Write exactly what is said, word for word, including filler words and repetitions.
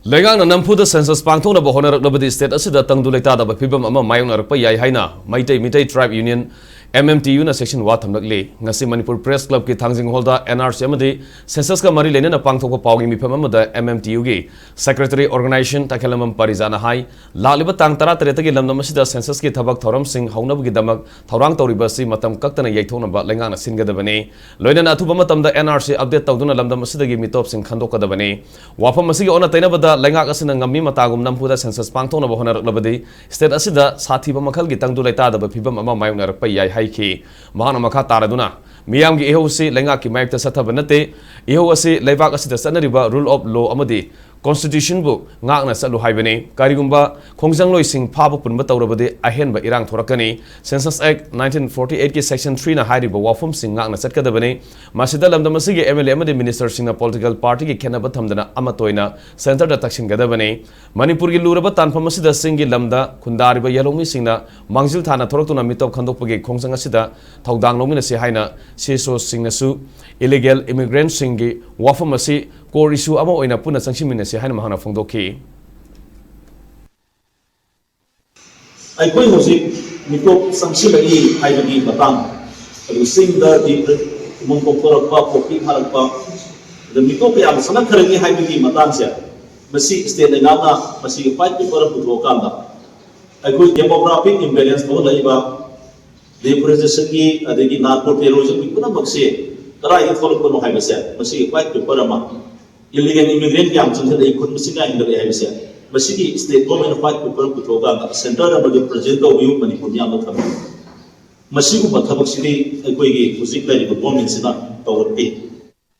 ꯂꯩꯉꯥꯛꯅ ꯅꯝꯐꯨꯗ ꯁꯦꯟꯁꯁ ꯄꯥꯡꯊꯣꯛꯅꯕ ꯍꯣꯠꯅꯔꯛꯂꯕꯗꯤ ꯁ꯭ꯇꯦꯠ ꯑꯁꯤꯗ ꯇꯪꯗꯨ ꯂꯩꯇꯥꯗꯕ ꯐꯤꯕꯝ ꯑꯃ ꯃꯥꯌꯣꯛꯅꯔꯛꯄ ꯌꯥꯏ ꯍꯥꯏꯅ Meitei Meetei tribe union, M M T ꯌꯨꯅ ꯁꯦꯛꯁꯟ ꯋꯥ ꯊꯝꯂꯛꯂꯤ꯫ ꯉꯁꯤ ꯃꯅꯤꯄꯨꯔ ꯄ꯭ꯔꯦꯁ ꯀ꯭ꯂꯕꯀꯤ ꯊꯥꯡꯖꯤꯡ ꯍꯣꯜꯗ ꯑꯦꯟ ꯑꯥꯔ ꯁꯤ ꯑꯃꯗꯤ ꯁꯦꯟꯁꯁꯀ ꯃꯔꯤ ꯂꯩꯅꯅ ꯄꯥꯡꯊꯣꯛꯄ ꯄꯥꯎꯒꯤ ꯃꯤꯐꯝ ꯑꯃꯗ ꯑꯦꯝ ꯑꯦꯝ ꯇꯤ ꯌꯨꯒꯤ ꯁꯦꯀ꯭ꯔꯦꯇꯔꯤ ꯑꯣꯔꯒꯅꯥꯏꯖꯦꯁꯟ ꯇꯈꯦꯂꯝꯕꯝ ꯄꯔꯤꯖꯥꯅ ꯍꯥꯏ, ꯂꯥꯛꯂꯤꯕ ꯇꯥꯡ ꯇꯔꯥꯇꯔꯦꯠꯇꯒꯤ ꯂꯝꯗꯝ ꯑꯁꯤꯗ ꯁꯦꯟꯁꯁꯀꯤ ꯊꯕꯛ ꯊꯧꯔꯝꯁꯤꯡ ꯍꯧꯅꯕꯒꯤꯗꯃꯛ ꯊꯧꯔꯥꯡ ꯇꯧꯔꯤꯕ ꯑꯁꯤ ꯃꯇꯝ ꯀꯛꯇꯅ ꯌꯩꯊꯣꯛꯅꯕ ꯂꯩꯉꯥꯛꯅ ꯁꯤꯟꯒꯗꯕꯅꯤ꯫ ꯂꯣꯏꯅꯅ ꯑꯊꯨꯕ ꯃꯇꯝꯗ ꯑꯦꯟ ꯑꯥꯔ ꯁꯤ ꯑꯞꯗꯦꯠ ꯇꯧꯗꯨꯅ ꯂꯝꯗꯝ ꯑꯁꯤꯗꯒꯤ ꯃꯤꯇꯣꯞꯁꯤꯡ ꯈꯟꯗꯣꯛꯀꯗꯕꯅꯤ꯫ ꯋꯥꯐꯝ ꯑꯁꯤꯒꯤ ꯑꯣꯟꯅ ꯇꯩꯅꯕꯗ ꯂꯩꯉꯥꯛ ꯑꯁꯤꯅ ꯉꯝꯃꯤ ꯃꯇꯥꯒꯨꯝ ꯅꯝꯐꯨꯗ ꯁꯦꯟꯁꯁ ꯄꯥꯡꯊꯣꯛꯅꯕ ꯍꯣꯠꯅꯔꯛꯂꯕꯗꯤ ꯁ꯭ꯇꯦꯠ ꯑꯁꯤꯗ ꯁꯥꯊꯤꯕ ꯃꯈꯜꯒꯤ ꯇꯪꯗꯨ ꯂꯩꯇꯥꯗꯕ ꯐꯤꯕꯝ ꯑꯃ ꯃꯥꯌꯣꯛꯅꯔꯛꯄ ꯌꯥꯏ ꯍꯥꯏꯈꯤ꯫ ꯃꯍꯥꯛꯅ ꯃꯈꯥ ꯇꯥꯔꯗꯨꯅ ꯃꯤꯌꯥꯝꯒꯤ ꯏꯍꯧ ꯑꯁꯤ ꯂꯩꯉꯥꯛꯀꯤ ꯃꯥꯌꯣꯛꯇ ꯆꯠꯊꯕ ꯅꯠꯇꯦ, ꯏꯍꯧ ꯑꯁꯤ ꯂꯩꯕꯥꯛ ꯑꯁꯤꯗ ꯆꯠꯅꯔꯤꯕ ꯔꯨꯜ ꯑꯣꯐ ꯂꯣ ꯑꯃꯗꯤ ꯀꯣꯟꯁꯇꯤꯇ꯭ꯌꯨꯁꯟꯕꯨ ꯉꯥꯛꯅ ꯆꯠꯂꯨ ꯍꯥꯏꯕꯅꯤ꯫ ꯀꯔꯤꯒꯨꯝꯕ ꯈꯣꯡꯖꯪꯂꯣꯏꯁꯤꯡ ꯐꯥꯕ ꯄꯨꯟꯕ ꯇꯧꯔꯕꯗꯤ ꯑꯍꯦꯟꯕ ꯏꯔꯥꯡ ꯊꯣꯔꯛꯀꯅꯤ꯫ ꯁꯦꯟꯁꯁ ꯑꯦꯛ ꯅꯥꯏꯟꯇꯤꯟ ꯐꯣꯔꯇꯤ ꯑꯩꯠꯀꯤ ꯁꯦꯛꯁꯟ ꯊ꯭ꯔꯤꯅ ꯍꯥꯏꯔꯤꯕ ꯋꯥꯐꯝꯁꯤꯡ ꯉꯥꯛꯅ ꯆꯠꯀꯗꯕꯅꯤ꯫ ꯃꯁꯤꯗ ꯂꯝꯗꯝ ꯑꯁꯤꯒꯤ ꯑꯦꯝ ꯑꯦꯜ ꯑꯦ ꯑꯃꯗꯤ ꯃꯤꯅꯤꯁꯇꯔꯁꯤꯡꯅ ꯄꯣꯂꯤꯇꯤꯀꯦꯜ ꯄꯥꯔꯇꯤꯒꯤ ꯈꯦꯠꯅꯕ ꯊꯝꯗꯅ ꯑꯃꯠꯇ ꯑꯣꯏꯅ ꯁꯦꯟꯇꯔꯗ ꯇꯛꯁꯤꯟꯒꯗꯕꯅꯤ꯫ ꯃꯅꯤꯄꯨꯔꯒꯤ ꯂꯨꯔꯕ ꯇꯥꯟꯐꯝ ꯑꯁꯤꯗ ꯆꯤꯡꯒꯤ ꯂꯝꯗ ꯈꯨꯟꯗꯥꯔꯤꯕ ꯌꯦꯜꯍꯧꯃꯤꯁꯤꯡꯅ ꯃꯥꯡꯖꯤꯜ ꯊꯥꯅ ꯊꯣꯔꯛꯇꯨꯅ ꯃꯤꯇꯣꯞ ꯈꯟꯗꯣꯛꯄꯒꯤ ꯈꯣꯡꯖꯪ ꯑꯁꯤꯗ ꯊꯧꯗꯥꯡ ꯂꯧꯃꯤꯟꯅꯁꯤ ꯍꯥꯏꯅ ꯁꯤ ꯑꯦꯁ ꯑꯣꯁꯤꯡꯅꯁꯨ ꯏꯂꯤꯒꯦꯜ ꯏꯃꯤꯒ꯭ꯔꯦꯟꯠꯁꯤꯡꯒꯤ ꯋꯥꯐꯝ ꯑꯁꯤ ꯀꯣꯔ ꯏꯁꯨ ꯑꯃ ꯑꯣꯏꯅ ꯄꯨꯟꯅ ꯆꯪꯁꯤꯟꯃꯤꯟꯅꯁꯤ ꯍꯥꯏꯅ ꯃꯍꯥꯛꯅ ꯐꯣꯡꯗꯣꯛꯈꯤ꯫ ꯑꯩꯈꯣꯏ ꯍꯧꯖꯤꯛ ꯃꯤꯇꯣꯞ ꯆꯪꯁꯤꯜꯂꯛꯏ ꯍꯥꯏꯕꯒꯤ ꯃꯇꯥꯡ, ꯑꯗꯨ ꯆꯤꯡꯗ ꯗꯤꯞ ꯎꯃꯪ ꯀꯣꯛꯊꯣꯔꯛꯄ, ꯄꯣꯛꯄꯤ ꯊꯥꯔꯛꯄ, ꯑꯗ ꯃꯤꯇꯣꯞ ꯀꯌꯥ ꯑꯃ ꯆꯪꯂꯛꯈ꯭ꯔꯅꯤ ꯍꯥꯏꯕꯒꯤ ꯃꯇꯥꯡꯁꯦ, ꯃꯁꯤ ꯁ꯭ꯇꯦꯠ ꯂꯩꯉꯥꯛꯅ ꯃꯁꯤꯒꯤ ꯋꯥꯏꯠ ꯄꯦꯄꯔ ꯄꯨꯊꯣꯛꯑꯀꯥꯟꯗ ꯑꯩꯈꯣꯏ ꯗꯦꯃꯣꯒ꯭ꯔꯥꯐꯤꯛ ꯏꯝꯕꯦꯂꯦꯟꯁ ꯊꯣꯛꯍꯜꯂꯛꯏꯕ, ꯗꯤꯐꯣꯔꯦꯁꯇꯦꯁꯟꯒꯤ ꯑꯗꯒꯤ ꯅꯥꯔꯀꯣ ꯇꯦꯔꯣꯔꯤꯖꯝꯒꯤ ꯄꯨꯝꯅꯃꯛꯁꯦ ꯀꯗꯥꯏꯗꯒꯤ ꯊꯣꯛꯂꯛꯄꯅꯣ ꯍꯥꯏꯕꯁꯦ ꯃꯁꯤꯒꯤ ꯋꯥꯏꯠ ꯄꯦꯄꯔ ꯑꯃ, ꯏꯂꯤꯒꯦꯜ ꯏꯃꯤꯒ꯭ꯔꯦꯟꯠ ꯀꯌꯥꯝ ꯆꯪꯁꯤꯜꯂꯛꯏ, ꯈꯨꯟ ꯃꯁꯤꯡ ꯀꯌꯥ ꯍꯦꯟꯒꯠꯂꯛꯏ ꯍꯥꯏꯕꯁꯦ ꯃꯁꯤꯒꯤ ꯁ꯭ꯇꯦꯠ ꯒꯣꯔꯃꯦꯟꯠꯅ ꯋꯥꯏꯠ ꯄꯦꯄꯔ ꯄꯨꯊꯣꯛꯑꯀꯥꯟꯗ ꯁꯦꯟꯇꯔꯗ ꯃꯗꯨ ꯄ꯭ꯔꯖꯦꯟꯠ ꯇꯧꯕꯤꯌꯨ, ꯃꯅꯤꯄꯨꯔ ꯃꯤꯌꯥꯝꯗ ꯊꯝꯕꯤꯌꯨ꯫ ꯃꯁꯤꯒꯨꯝꯕ ꯊꯕꯛꯁꯤꯗꯤ ꯑꯩꯈꯣꯏꯒꯤ ꯍꯧꯖꯤꯛ ꯂꯩꯔꯤꯕ ꯒꯣꯔꯃꯦꯟꯠꯁꯤꯅ ꯇꯧꯔꯛꯇꯦ꯫